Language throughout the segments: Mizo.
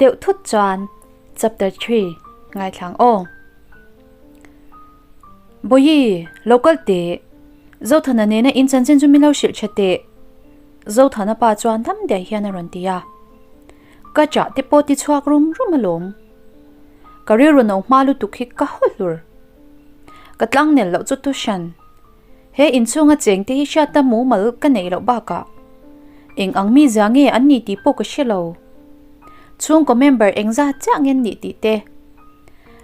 Deuh thut chuan chapter 3 ngaithlang aw. Bawihi, lo kal teh. Zothana nena in chanchin chu min lo hrilh tha teh. Zothana pa chuan dam daih hian a rawn ti a. Ka chah te pawh ti chhuak rum rum alawm. Ka rilru no hma lutuk hi ka haw hlur. Ka tlang nel loh chu tu hran. He inchhunga cheng te hi hriatna mumal ka neih loh bakah eng ang mi zia nge an ni tih pawh ka hre lo. Chhungkaw member eng zat chiah nge an nih tih te.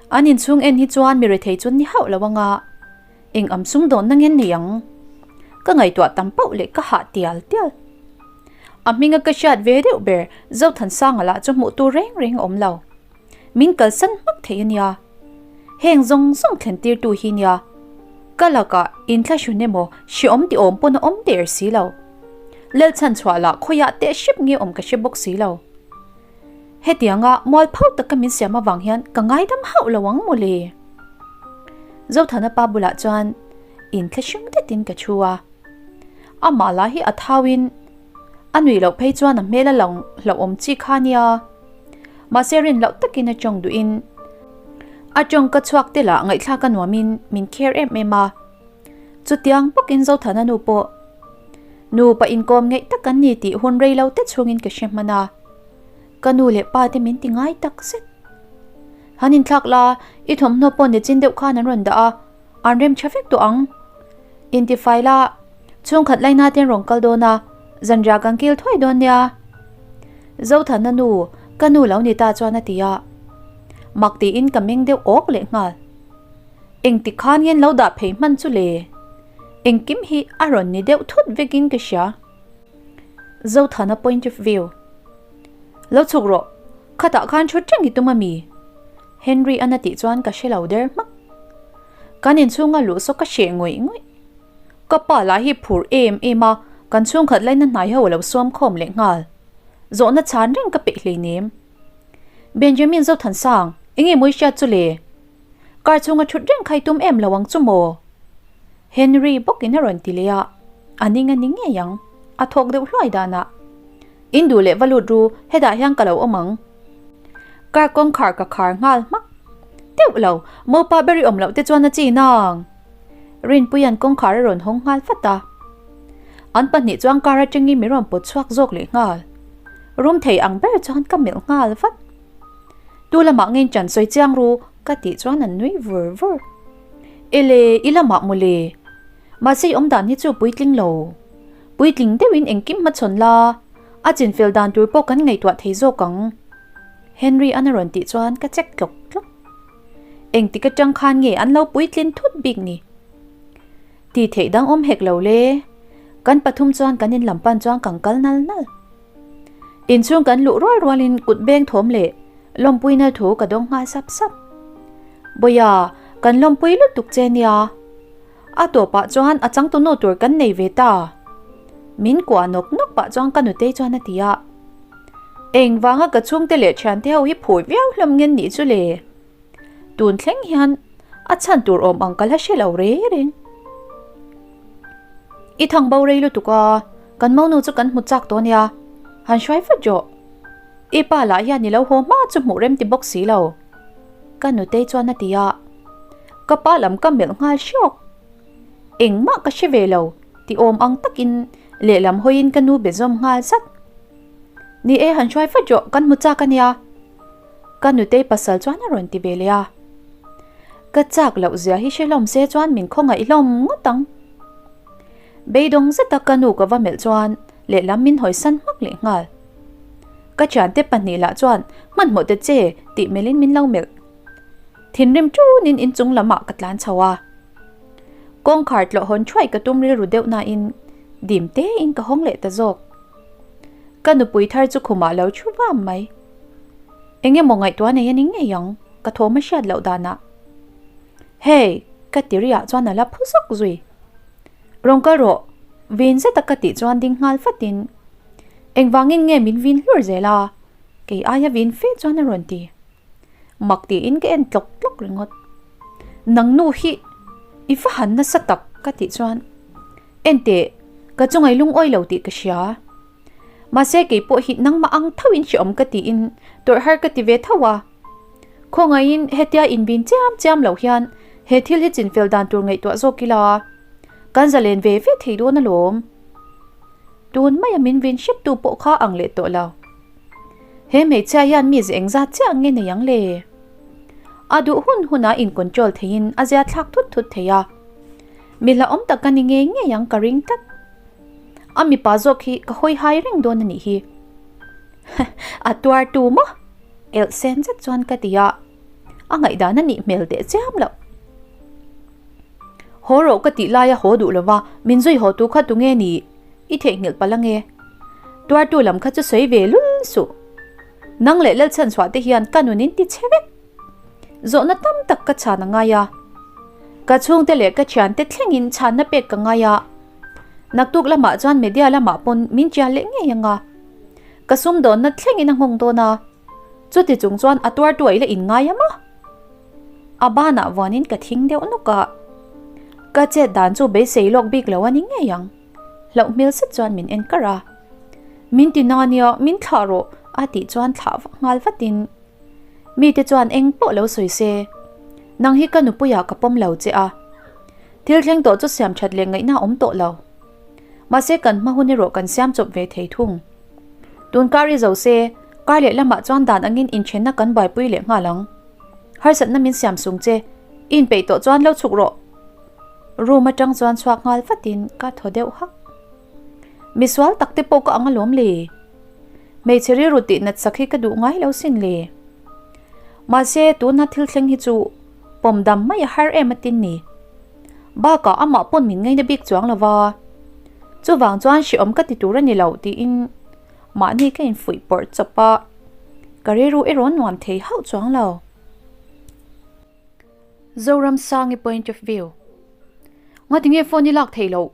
An inchhung en hi chuan mi rethei chu ni hauh lo anga eng am sumdawnna nge an nei ang? Ka ngaihtuah tam pauh leh ka hah tial tial. A hminga ka hriat ve deuh ber Zothansanga lah chu hmuh tur reng reng a awm lo. Min kalsan hmak thei a nia. Heng zawng zawng thlen tirtu hi nia. Ka lakah inthlahrun emaw hreawm ti awm pawn a awm der si lo. Lalchhan chhuah lah khawiah teh hrep nge awm ka hre bawk si lo. Hetianga mualpho taka min siam avang hian ka ngaidam hauh lo ang mawle. Zothana pa bulah chuan inthlahrung detin ka thu a. Amah lah hi a thauin a nuih loh phei chuan a hmel a lo hlauhawm chi kha nia. Mahse rin loh takin a tawng duhin a tawng ka chhuak te lah ngaihthlak a nuamin min kher em em a. Chutiang bawkin Zothana nu pawh nupa inkawm ngeih tak an ni tih hun rei lo te chhungin ka hre hman a. Ka nu leh pa te min ti ngai tak zet. Han inthlak la, i thawmhnaw pawh nichin deuh khan an rawn dah a, an rem tha vek tawh ang. Intifai la, chhungkhat laina te an rawn kal dawn a, zanriah kan kil thuai dawn nia. Zothana nu, ka nu lo ni ta chuan a ti a. Mak tiin ka meng deuh awk leh nghal. Engtik khan ngen lo dah phei hman chu le? Engkim hi a rawn ni deuh thut vekin ka hria. Zothana point of view. Lo chhuk rawh, khatah khan thu reng i tum a mi? Henry an a tih chuan ka hre lo der hmak. Kan inchhunga luh saw ka hreh ngawih ngawih. Ka pa lah hi phur em em a, kan chhungkhat laina hnai ho a lo suam khawm leh nghal. Zawhna chhan reng ka peih hleinem. Benjamin Zothansang, enge mawi hriat chu le? Car chhunga thut reng kha i tum em lo ang chu maw? Henry bawkin a rawn ti leh a, a ning a ni ngei ang, a thawk deuh hluai danah. In duh leh va lut ru, hetah hian ka lo awm ang. Car kawngkhar ka khar nghal hmak deuh lo, mopa ber i awm loh te chuan a chi nang. Rinpuia'n kawngkhar a rawn hawng nghal vat a. An pahnih chuan car atangin min rawn pawt chhuak zawk leh nghal. Rum thei ang ber chuan ka melh nghal vat. Tu lamah nge in chan sawi chiang ru ka tih chuan an nui vur vur. Ele, i lamah mawle. Mahse i awmdan hi chu puitling lo. Puitling deuhin engkim hmachhawn la, a chinfel dan tur pawh kan ngaihtuah thei zawk ang. Henry an a rawn tih chuan ka check tlawk tlawk. Engtik atang khan nge an lo puitlin thut bik ni? Ti theih dang awm hek lo le. Kan pathum chuan kan in lam pan chuan kan kal nal nal. Inchhung kan luh rual rualin kut beng thawm leh lawmpuina thu ka dawng nghal sap sap. Bawia, kan lawmpui lutuk che nia. A tawpah chuan a changtunu tur kan nei ve ta. Min kuah nawk nawk pah chuan ka nutei chuan a ti a. Engvanga ka chhungte leh thiante ho hi phur viau hlawm nge nih chu le? Tun thleng hian a chhan tur awm ang ka la hre lo reng reng. I thang bo rei lutuk a, kan monu chu kan hmu chak tawh nia, han hruai vat rawh. I pa lah hian i lo haw hma chu hmuh rem ti bawk si lo. Ka nutei chuan a ti a, ka pa lam ka melh nghal hriawk. Engmah ka hre ve lo ti awm ang takin lehlam hawiin ka nu be zawm nghal zat. Ni e han hruai vat rawh, kan hmu chak a nia. Ka nutei pasal chuan a rawn ti ve leh a. Ka chak loh zia hi hre hlawm se chuan min khawngaih hlawm ngawt ang. Beidawng zeta ka nu ka va melh chuan lehlam min hawisan hmak leh nghal. Ka thiante pahnih lah chuan hmanhmawh ta che tih melhin min lo melh. Thinrim tunin inchung lamah ka tlan chho a. Kawngkhar tlawh hawn thuai ka tum rilru deuh nain dim tein ka hawng leh ta zawk. Ka nupui thar chu khumah lo thu vam mai. Eng emaw ngaihtuah nei a ni ngei ang, ka thawm a hriat loh danah. Hey! Ka ti riah chuan a la phu zawk zui. Rawn kal rawh, vin zeta ka tih chuan ding nghal fatin, Engvangin nge min vin hlur zel a? Kei aia vin fe chuan a rawn ti. Mak tiin ka en tlawk tlawk ringawt. Nang nu hi i va han nasa tak ka tih chuan, Enteh, ka chungai lungawi lo tih ka hria. Mahse kei pawh hi nangmah ang thoin hreawm ka tiin tawrh har ka ti ve tho a. Khawngaihin hetia inbin chiam chiam lo hian he thil hi chinfel dan tur ngaihtuah zawk ila kan zalen ve ve thei dawn alawm. Tun maia min vin hrep tu pawh kha ang leh tawh lo. He hmeichhia hian mi ze engzat chiah nge nei ang le? A duh hun hunah in control theiin a zia thlak thut thut thei a. Mi hlauhawm tak a ni ngei ngei ang ka ring tlat. A mipa zawk hi ka hawi hai reng dawn a nih hi. A tuar tu maw? Elh sen zet chuan ka ti a. A ngaihdan a nih hmel teh chiam loh. Haw rawh ka tih laia haw duh lova min zui haw tu kha tunge ni? I theihnghilh palh ange. Tuartu lam kha chu sawi ve lul suh. Nang leh Lalchhanchhuah te hian ka nun in ti chhe vek. Zawhna tam tak ka chhan a ngai a. Ka chhungte leh ka thiante thlengin chhanna pek ka ngai a. Naktuk lamah chuan media lamah pawn min chial leh ngei anga. Ka sumdawnna thlengin a nghawng dawn a. Chuti chung chuan a tuartu a ila inngai a maw? A banah vuanin ka thing deuh nawk a. Ka chet dan chu beisei lawk bik lo a ni ngei ang. Hlauh hmel zet chuan min en kar a. Min ti na nia, min thlah rawh a tih chuan thlah vak nghal vatin mite chuan eng pawh lo sawi se. Nang hi ka nupuiah ka pawm lo che a. Thil thleng tawh chu siam that leh ngaihna awm tawh lo. Mahse kan hma hun erawh kan siam chawp ve thei thung. Tun kar i zo se, kar leh lamah chuan dan angin inthenna kan buaipui leh nghal ang. Harsatna min siam sung che, i inpeih tawh chuan lo chhuk rawh. Room atang chuan chhuak nghal vatin ka thaw deuh hak. Misual tak te pawh ka ang alawm le. Hmeichhe rilru tih nat sak hi ka duh ngai lo sin le. Mahse tuna thil thleng hi chu pawm dam mai a har em atin ni. Bakah amah pawn min ngaina bik chuang lo va. Chuvang chuan hrehawm ka ti tur a ni lo tiin mahni ka infuih pawrh chawp a, ka rilru erawh nuam thei hauh chuang lo. Zoramsangi point of view. Ngatinge phone i lak theih loh?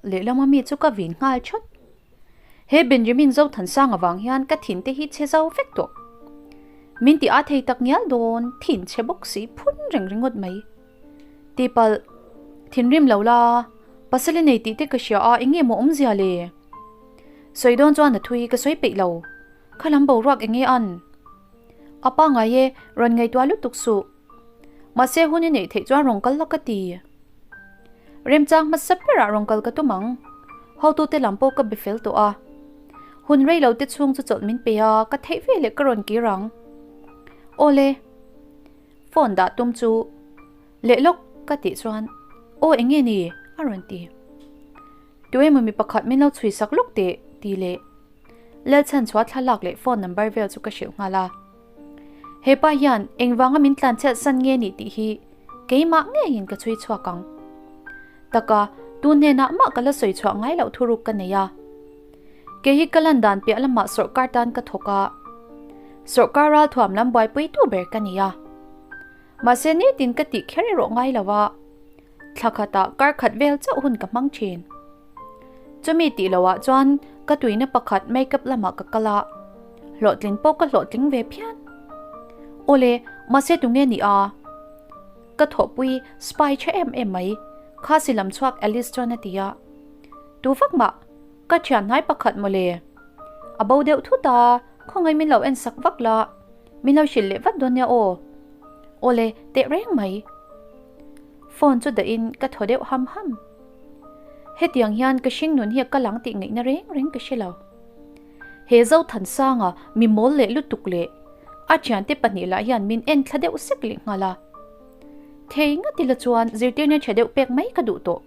Lehlama mi chu ka vin nghal thawt. He Benjamin Zothansang avang hian ka thin te hi chhe zo vek tawh. Min ti a thei tak ngial dawn, thin chhe bawk si phun reng ringawt mai. Tipalh, thinrim lo la, pasal i nei tih te ka hria a, eng nge maw awmzia le? Sawi dawn chuan a thui ka sawi peih lo. Kha lam boruak eng nge an? A pa ngai e, rawn ngaihtuah lutuk suh. Mahse hun i neih theih chuan rawn kal la ka ti. Remchang hmasa berah rawn kal ka tum ang. Hotute lam pawh ka be fel tawh a. Hun rei lo te chhung chu chawlh min pe a, ka theih ve leh ka rawn kir ang. Awle. Phone dah tum chu leh lawk ka tih chuan aw eng nge ni a rawn ti. Tuemaw mi pakhat min lo chhui sak lawk teh ti leh Lalchhanchhuah thlalak leh phone number vel chu ka hrilh nghal a. He pa hian engvanga min tlan chhiat san nge nih tih hi keimah ngeiin ka chhui chhuak ang. Taka, tu hnenah mah ka la sawi chhuah ngai loh thuruk ka nei a. Kei hi ka lan dan piah lamah sawrkar tan ka thawk a, sawrkar ralthuam lam buaipuitu ber ka ni a. Mahse nitin ka tih kher erawh ngai lo a, thla khatah kar khat vel chauh hun ka hmang thin. Chumi tih loah chuan ka tuina pakhat makeup lamah ka kal a, hlawhtling pawh ka hlawhtling ve phian. Awle, mahse tunge ni a? Ka thawhpui spy tha em em mai, Khasi lam chhuak Alice chuan a ti a. Tu vak mah, ka thian hnai pakhat mawle. A bo deuh thut a, khawngaih min lo en sak vak la, min lo hrilh leh vat dawn nia aw. Awle, teh reng mai. Phone chu dahin ka thaw deuh ham ham. Hetiang hian ka hring nun hi a kal ang tih ngaihna reng reng ka hre lo. He Zothansanga mi mawl leh lutuk leh a thiante pahnih lah hian min en thla deuh sek leh nghal a. Thei ngat ila chuan zirtirna tha deuh pek mai ka duh tawh.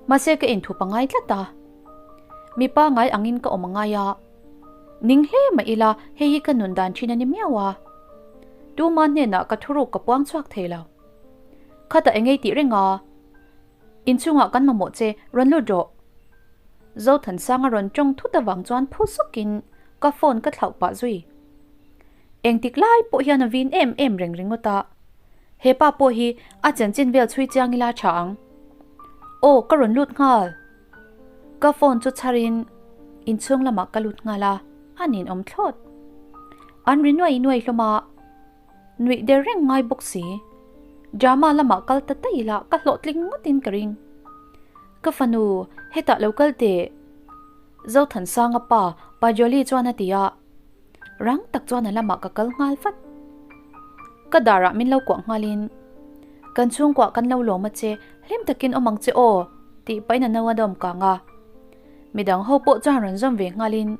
Mahse ka inthup a ngai tlat a. Mipa ngai angin ka awm a ngai a. Ning hle mah ila hei hi ka nun dan thin a ni miau a. Tuma hnenah ka thuruk ka puang chhuak thei lo. Khatah engei tih reng a, inchungah kan mamawh che rawn lut rawh. Zothansanga rawn tawng thut avang chuan phu sukin ka phone ka thlauh pah zui. Engtik lai pawh hian a vin em em reng ringawt a, he pa pawh hi a chanchin vel chhui chiang ila tha ang. Aw ka rawn lut nghal. Ka phone chu chharin inchhung lamah ka lut nghal a, a ninawm thlawt. An ri nuai nuai hlawm a. Nuih der reng ngai bawk si. Drama lamah kal ta daih ila ka hlawhtling ngawtin ka ring. Ka fanu, hetah lo kal teh. Zothansanga pa, Pa Jolly chuan a ti a. Rang tak chuan a lamah ka kal nghal vat. Ka darah min lo kuah nghalin, Kan chhungkuah kan lo lawm a che, hlim takin awm ang che aw, tih pahin a no a dawm kang a. Midang ho pawh chuan rawn zawm ve nghalin,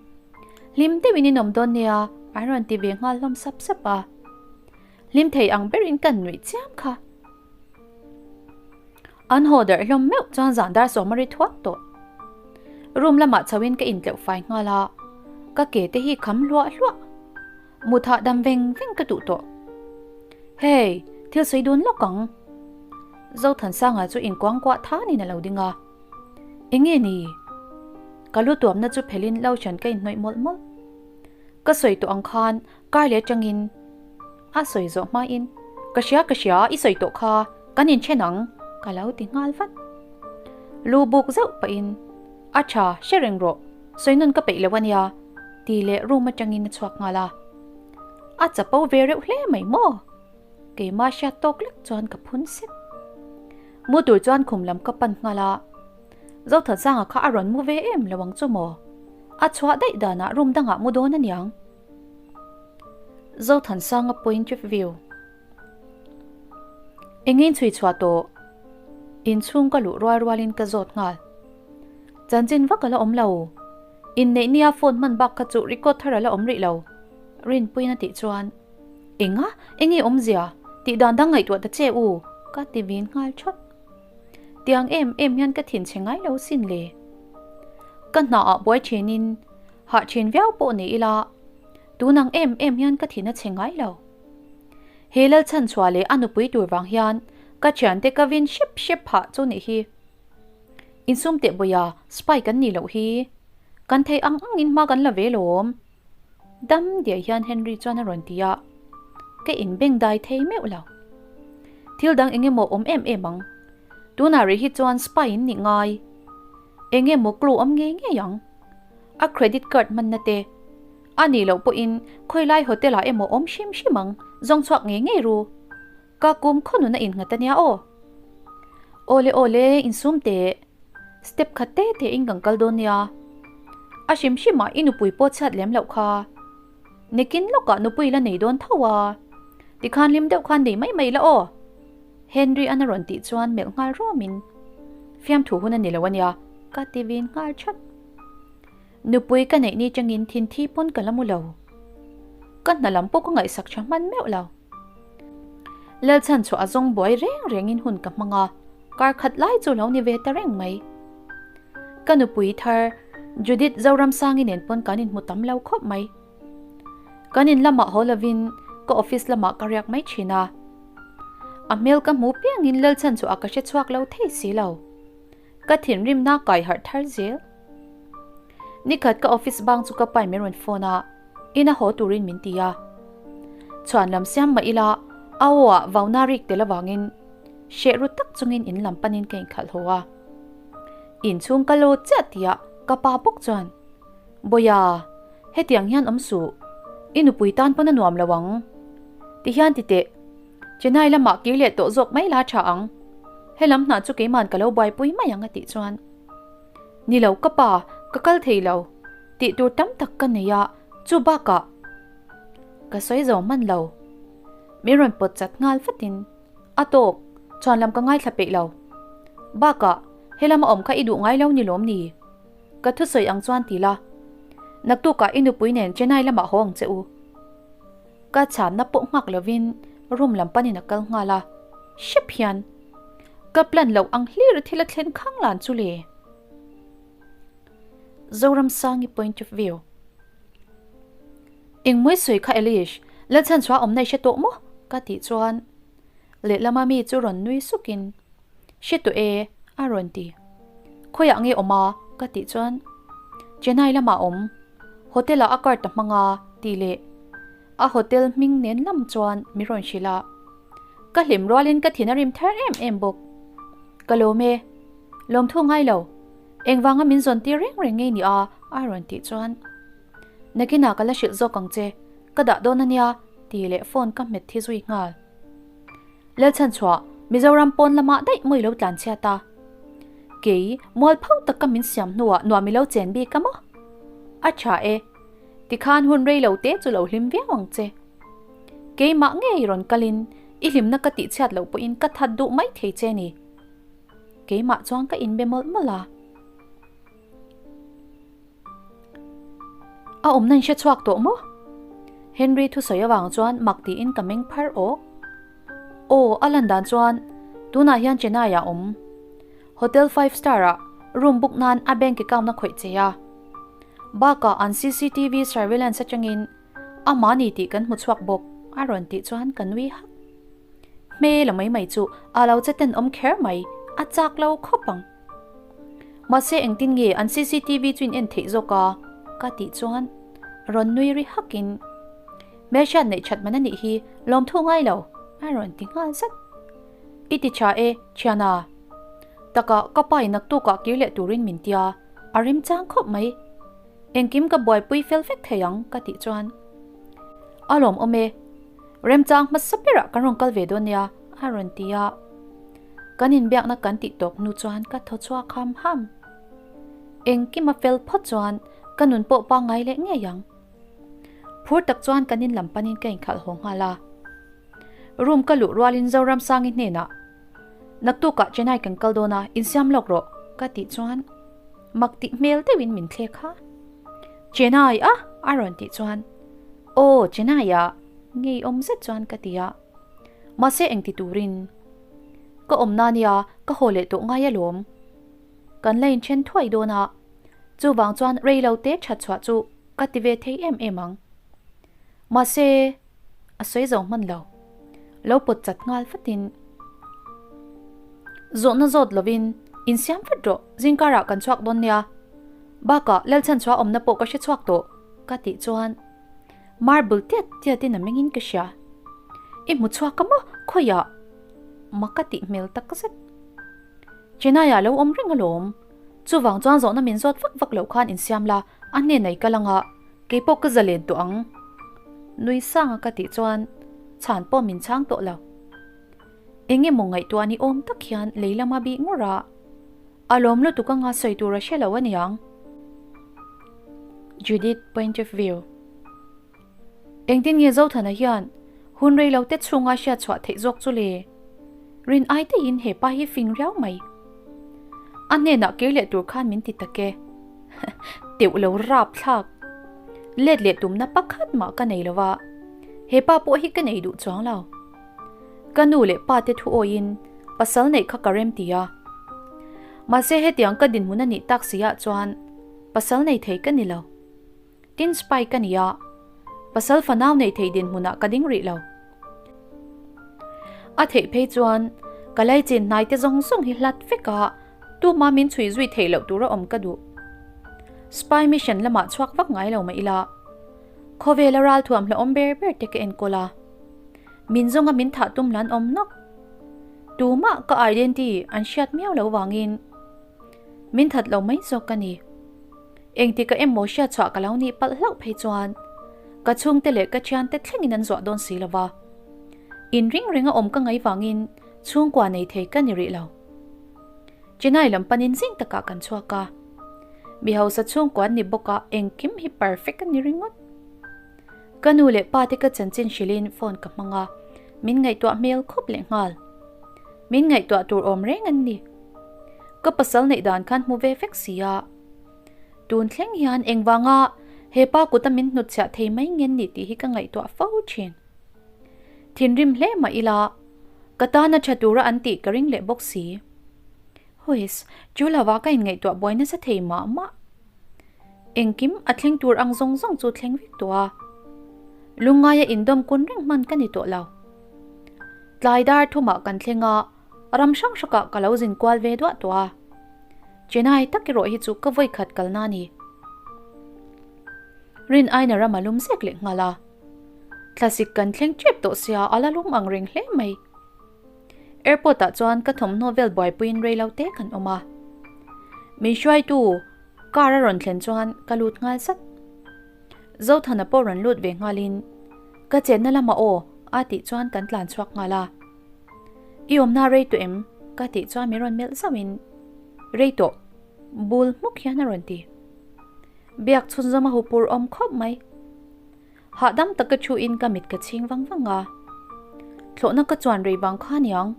Hlim deuhin in awm dawn nia, an rawn ti ve nghal hlawm sap sap a. Hlim thei ang berin kan nuih chiam kha. An haw darh hlawm meuh chuan zan dar sawm a ri thuak tawh. Room lamah chhoin ka intleuh fai nghal a, ka ke te hi kham hluah hluah. Mut hahdam veng veng ka duh tawh. Hey, thil sawi dun lawk ang. Zothansanga chu inkuangkuah thanin a lo ding a. Enge ni? Ka lu tuamna chu phelin lotion ka inhnawih mawlh mawlh. Ka sawi tawh ang khan kar leh atangin a sawi zawh hmain ka hria ka hria i sawi tawh kha kan inthen ang ka lo ti nghal vat. Lu buk zauh pahin a tha hre reng rawh sawi nawn ka peih lo ania ti leh room atangin a chhuak nghal a. A chapo ve reuh hle mai maw? Keimah hriat tawk lek chuan ka phun sep. Mu tur chuan khum lam ka pan nghal a. Zothansanga kha a rawn mu ve em lo ang chu maw? A chhuah daih danah room dangah mu dawn aniang. Zothansanga point of view. Engin chhui chhuah tawh? Inchhung ka luh rual rualin ka zawt nghal. Chanchin vak a la awm lo. Inneih nia phone hman bak kha chu record thar a la awm rih lo. Rinpuiin a tih chuan. Enga? Enge awmzia? Tih dan dang ngaihtuah ta che u? Ka ti vin nghal thawt. Tiang em em hian ka thin chhe ngai lo sin le. Ka hna ah buai thin in hah thin viau pawh ni ila tun ang em em hian ka thin a chhe ngai lo. He Lalchhanchhuah leh a nupui tur vang hian ka thiante ka vin hrep hrep phah chu nih hi. Insum teh bawia spy kan nih loh hi. Kan theih ang ang in hma kan la ve lawm. Dam diai hian Henry chuan a rawn ti a, ka inbeng dai thei meuh lo. Thil dang eng emaw awm em em ang. Tunah rih hi chuan spy in nih ngai. Eng emaw clue awm ngei ngei ang. A credit card hmanna te. A nih loh pawhin khawilai hotel ah emaw awm hrim hrim ang, zawng chhuak ngei ngei ru. Ka kum khaw nun a innghat a nia aw. Awle awle insum teh. Step khat te te in kan kal dawn nia. A hrim hrim ah i nupui pawh chhiat lem loh kha. Nikin lawkah nupui la nei dawn tho a. Tikhan hlim deuh khan nei mai mai la aw. Henry an a rawn tih chuan melh nghal rawm in fiamthu hun a ni lo a nia ka ti vin nghal that. Nupui ka neih ni changin thinthi pawn ka la mu lo. Ka hna lam pawh ka ngaihsak tha hman meuh lo. Lalchhan chu a zawng buai reng rengin hun ka hmang a, kar khat lai chu lo ni ve ta reng mai. Ka nupui thar Judith Zoramsangi nen pawn kan inhmu tam lo khawp mai. Kan in lamah haw lovin ka office lamah ka riak mai thin a. A hmel ka hmu piangin Lalchhan chu a ka hre chhuak lo thei si lo. Ka thinrimna kai harh thar zel. Nikhat ka office bang chu ka pai min rawn phone a, ina haw turin min ti a. Chhuan lam siam mah ila a aw ah vauna rik tel avangin hreh ru tak chungin in lam panin ka inkhalh haw a. Inchhung ka lo chiah tihah ka pa bawk chuan, Bawia, hetiang hian awm suh, i nupui tan pawn a nuam lo ang. Tihian ti teh. Chennai lamah kir leh tawh zawk mai la tha ang. Helam hnah chu keiman ka lo buaipui mai ang a tih chuan. Ni lo ka pa, ka kal thei lo. Tih tur tam tak ka nei a, chu bakah ka sawi zo hman lo. Min rawn pawt chat nghal vatin a tawk, chuan lam ka ngaithla peih lo. Bakah helam a awm kha i duh ngai lo ni lawm ni? Ka thusawi ang chuan ti la. Naktukah i nupui nen Chennai lamah haw ang che u. Ka chhanna pawh nghak lovin room lam panin a kal nghal a, hrep hian ka plan loh ang hlir a thil a thlen khang lan chu le. Zoramsangi point of view. Engmawi sawi kha Elish, Lalchhanchhuah awmna i hre tawh maw? ka tih chuan lehlama mi chu rawn nui sukin Hre tawh e, a rawn ti. Khawiah nge awm a? ka tih chuan Chennai lamah awm. Hotel ah a card a hmang a tih leh a hotel hming nen lam chuan min rawn hrilh a. Ka hlim rualin ka thin a rim thar em em bawk. Ka lawm e. Lawmthu ngai lo. Engvanga min zawn tir reng reng ngei ni a a rawn tih chuan Nakinah ka la hrilh zawk ang che. Ka dah dawn a nia tih leh phone ka hmet thi zui nghal. Lalchhanchhuah, Mizoram pawn lamah daih maw i lo tlan chhiat a? Kei, mualpho taka min siam hnuah nuam i lo chen bik a maw? A tha e. Tikhan hun rei lo te chu lo hlim viau ang che. Keimah ngei rawn kalin i hlimna ka tihchhiat loh pawhin ka that duh mai thei che ni. Keimah chuan ka inbe mawlh mawlh a. A awmna in hre chhuak tawh maw? Henry thusawi avang chuan mak tiin ka meng phar awk. Aw, a lan dan chuan tunah hian Chennai ah awm. Hotel five star ah room book nan a bank account a khawih che a. Bakah an cctv surveillance atangin amah ni tih kan hmu chhuak bawk a rawn tih chuan ka nui hak. Hmel a mai mai chu a lo che tenawm kher mai, a chak lo khawp ang. Mahse engtin nge an cctv chu in en theih zawk a? Ka tih chuan rawn nui ri hakin Hmelhriat neih that man a nih hi lawmthu ngai lo a rawn ti nghal zat. I ti tha e thiana. Takah ka pa in naktukah kir leh turin min tia a remchang khawp mai. Engkim ka buaipui fel vek thei ang ka tih chuan a lawmawm e. Remchang hmasa berah kan rawn kal ve dawn nia a rawn ti a. Kan inbiakna kan tih tawp hnu chuan ka thaw chhuak ham ham. Engkim a fel phawt chuan ka nun pawh pangngai leh ngei ang. Phur tak chuan kan in lam panin ka inkhalh haw nghal a. Room ka luh rualin Zoramsangi hnenah, Naktukah Chennai kan kal dawn a, insiam lawk rawh, ka tih chuan mak tih hmel deuhin min thlek kha. Chennai a? a rawn tih chuan, Aw, Chennai ah, ngeiawm zet chuan ka ti a. Mahse engti turin? Ka awmna nia, ka haw leh tawh ngai alawm. Kan la inthen thuai dawn a, chuvang chuan rei lo te that chhuah chu ka ti ve thei em em ang. Mahse, a sawi zo hman lo. Lo pawt chat nghal fatin. Zawhna zawt lovin, Insiam vat rawh, zingkarah kan chhuak dawn nia. Bakah Lalchhanchhuah awmna pawh ka hre chhuak tawh, ka tih chuan marble tiat tiatin a mengin ka hria. I hmu chhuak a maw? Khawiah? Mak ka tih hmel tak zet. Chennai-ah lo awm reng alawm. Chuvang chuan zawhna min zawt vak vak loh khan insiam la, a hnenah i kal anga, keipawh ka zalen tawh ang. Nui sanga ka tih chuan chhan pawh min chhang tawh lo. Eng emaw ngaihtuah ni awm tak hian lei lama bih ngawr a, a lawm lutuk anga sawi tur a hre lo a niang. Judith point of view. Engtin nge Zothana hian hun rei lo te chhunga hriat chhuah theih zawk chu le? Rin ai teiin he pa hi fing riau mai. A hnenah kir leh tur khan min ti tak e. Teuh lo rap thlak. Let leh tumna pakhat mah ka nei lo va, he pa pawh hi ka nei duh chuang lo. Ka nu leh pa te thu awiin pasal neih kha ka rem ti a. Mahse hetiang ka dinhmun a nih tak si ah chuan pasal nei thei ka ni lo. Tin spy ka ni a, pasal fanau nei thei dinhmunah ka ding rih lo. A theih phei chuan ka laichin hnai te zawng zawng hi hlat vek a, tuma min chhui zui theih loh tura awm ka duh. Spy mission lamah chhuak vak ngai lo mah ila, khawvela ralthuam hlauhawm ber ber te ka enkawl a, min zawnga min thah tum hlan awm nawk. Tumah ka identity an hriat miau lo vangin min that lo mai zawk ka ni. Engtik a emaw hriatchhuah ka lo nih palh hlauh phei chuan ka chhungte leh ka thiante thlengin an zuah dawn si lova. In ring renga awm ka ngaih vangin chhungkua nei thei ka ni rih lo. Chennai lam panin zing takah kan chhuak a. Mi hausa chhungkua an ni bawk a engkim hi perfect a ni ringawt. Ka nu leh pa te ka chanchin hrilhin phone ka hmang a, min ngaihtuah hmel khawp leh nghal. Min ngaihtuah tur awm reng an ni. Ka pasal neih dan khan hmu ve vek si a. Tun thleng hian engvanga he pa kuta min hnutchhiah thei mai ngen ni tih hi ka ngaihtuah fo thin. Thinrim hle mah ila, ka tana tha tura an tih ka ring leh bawk si. Huis, chu lova ka inngaihtuah buai nasa thei mah mah. Engkim a thleng tur ang zawng zawng chu thleng vek tawh a. Lungngaia indawm kun reng hman ka ni tawh lo. Tlai dar thumah kan thleng a, ram hrang hrangah ka lo zin kual ve duah tawh a. Chennai tak erawh hi chu ka vawi khat kalna a ni. Rin aina ram a lum zek leh nghal a. Thlasik kan thleng tep tawh sia a la lum ang reng hle mai. Airport ah chuan ka thawmhnaw vel buaipuiin rei lo te kan awm a. Min hruaitu car a rawn thlen chuan ka lut nghal zat. Zothana pawh rawn lut ve nghalin ka chenna lamah aw a tih chuan kan tlan chhuak nghal a. I awmna rei tawh em? ka tih chuan min rawn melh zauhin rei tawh bul hmuk hian a rawn ti. Biak chhunzawm a hupur awm khawp mai. Hahdam taka thu in ka mit ka chhing vang vang a. Thlawhna ka chuan rei vang kha niang,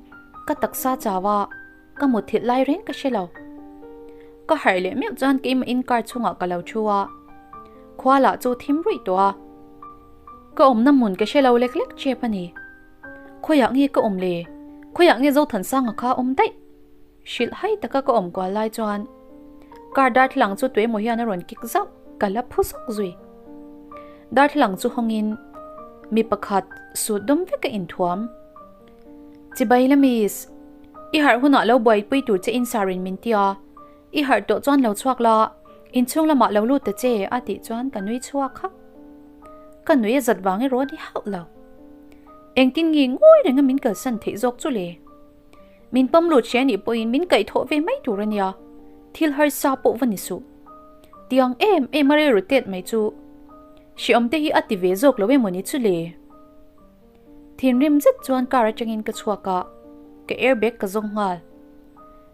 ka taksa chau a, ka mutthilh lai reng ka hre lo. Ka harh leh meuh chuan keimah in car chhungah ka lo thu a. Khua lah chu thim ruih tawh a. Ka awmna hmun ka hre lo lek lek chep a ni. Khawiah nge ka awm le? Khawiah nge Zothansanga kha awm daih? Hrilh hai taka ka awm kual lai chuan car darthlalang chu tuemaw hian a rawn kik zauh, ka la phu zawk zui. Darthlalang chu hawngin mi pakhat sut dawm vek a inthuam. Chibai la miss, i harh hunah lo buaipui tur che insarin min ti a, i harh tawh chuan lo chhuak la, inchhung lamah lo lut ta che a tih chuan ka nui chhuak hak. Ka nui a zat vang erawh a ni hauh lo. Engtin nge ngawi renga min kalsan theih zawk chu le? Min pawm lut hria nih pawhin min kaihthawh ve mai tur a nia, thil harsa pawh va ni suh. Tiang em em a rilru tet mai chu hreawm te hi a ti ve zawk lo emaw ni chu le? Thinrim zet chuan car atangin ka chhuak a, ka airbag ka zawng nghal.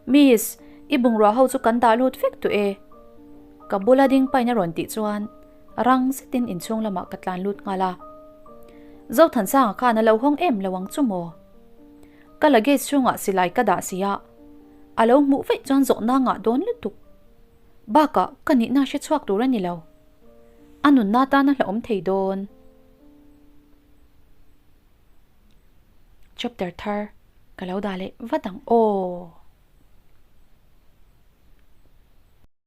Miss, i bungrua ho chu kan dah lut vek tawh e. Ka bula ding pain a rawn tih chuan rang zetin inchhung lamah ka tlan lut nghal a. Zothansanga khan a lo hawng em lo ang chu maw? Ka luggage chhungah silai ka dah si a, a lo hmuh vaih chuan zawhna ngah dawn lutuk. Bakah ka nihna hre chhuak tur a ni lo. A nunna tan a hlauhawm thei dawn. Chapter thar ka lo dah leh vat ang aw.